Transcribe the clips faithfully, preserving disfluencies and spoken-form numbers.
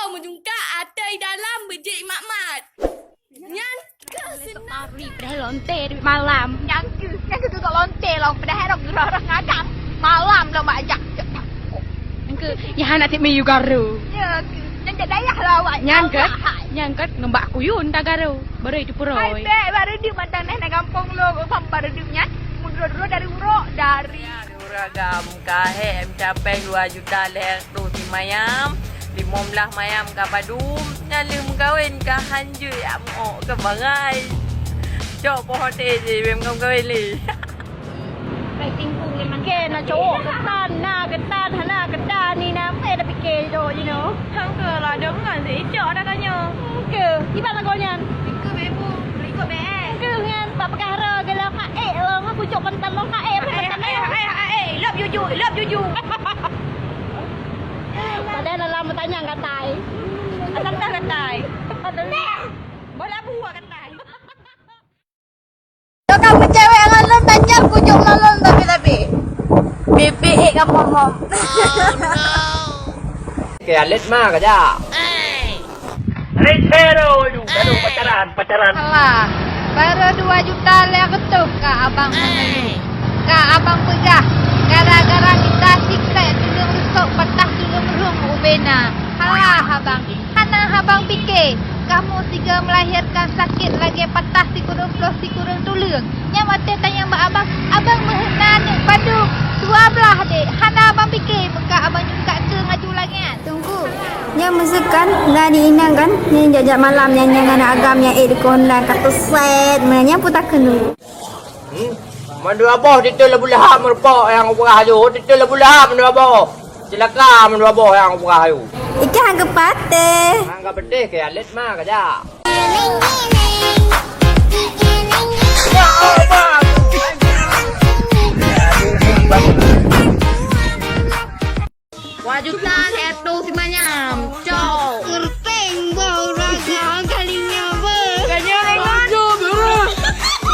Meujungkak ateueh dalam beujeuet mat-mat. Nyan keuh seunang. Pari padahai lonte di malam. Nyang keuh, nyang keuh keu lonte lom padahai rot geurah-rah ngadang. Malam lom bak jak. Nyang keuh, ya hana tiep miyup garu. Ya keuh. Nyang jak dayah lah awak. Nyan keuh, nyan keuh ngon bak kuyun tagaru. Baru itu puroi. Hai bek, baru di mantang neh na gampông lo, gopam baru di nyan. Mudro-dro dari urok, dari Uragam ka hék meucapée dua juta lhée reutôh simayam, limong blaih mayam ka padum, nyan lheueh meukawen ka hanjeuet jak meu'ok keu bangai. Cok poh hoté jih, bèk meukawen lé. Ke na cowok keutan, na keutan, hana keutan ni na, eh, dah fikir cowok jinoe. Hangke lah, dong ngon si Icok dah tanya. Ke, iban lagu nyan? Ikut bek ibu, ikut bek. Ke nyan, bak peugah re, geulong Aek lom, aku cok pantat lom, aek, aek, aek, aek, aek, love you, Ju, love you, Ju. Padahal dalam bertanya katai. Asal dah katai. Bola buah katai. Tukang bercewek ngon lôn tanyong kujok lom lôn tapi-tapi. Bibik ék ka mom-mom. Oke, alet ma kajak. Ritero, aduh, aduh, pacaran, pacaran. Alah, baru dua juta lhée reutôh ka abang meungeuluh. Ka abang peugah, gara-gara mita sikrek tuleueng rusok patah tuleueng rhueng ubena. Alah abang, hana abang pike, kamoe sigoe meulahérkan sakét lagée patah sikureueng ploh sikureueng tuleueng. Nyan watée tanyong bak abang, abang meuheuet na aneuk padum, dua blaih dek, hana abang pike, meuka abang jungkak keu ngaju langét. Teungku, nyan meuseukan ngon inong kan, nyang jak-jak malam nyan, nyang aneuk agam nyang ék dikeu Honda ka teuset, meunan nyan peue takheun Teungku? Hmm? Mandua boh titeuh Abu Lahab meureumpok nyang ubrah aju, titeuh Abu Lahab mandua boh. Cilaka mandua boh nyang ubrah aju. Ikan geupatéh. Nyang ka peudeh keu alet ma kajak. Dua juta lhée reutôh simayam. Cok. Keureueng bak ureueng kalinya beuh. Kalinya beuh.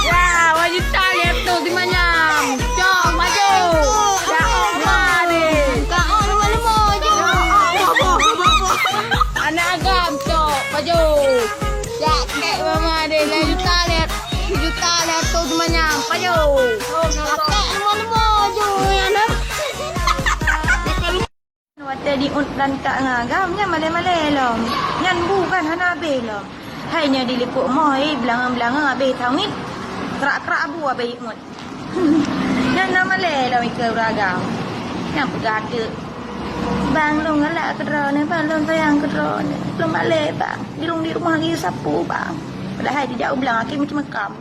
Ya, dua juta lhée reutôh simayam. Cok, maju. Ya Allah deh. Ka oh leumo-leumo je. Aneuk agam, cok, maju. Jak kek mama deh, lhée juta lhée, sijuta lhée reutôh simayam. Maju. Atek leumo-leumo je, ya, nah. Watée jiôt rantak ngon agam, nyan malée-malée lom. Nyan bu kan hana habéh lom. Hai nyoe dilipok moh, eh, beulangong-beulangong habéh tawét. Krak-krak bu habéh jiôt. Nyan na malée lom ikeue ureueng agam. Nyan peugah teuk, "Bang, lôn galak keu droeneuh, bang, lôn sayang keu droeneuh. Lôn malée, bang. Di lôn di rumoh lagée sapeue, bang." Padahai di jak u blang, akhé macam-macam.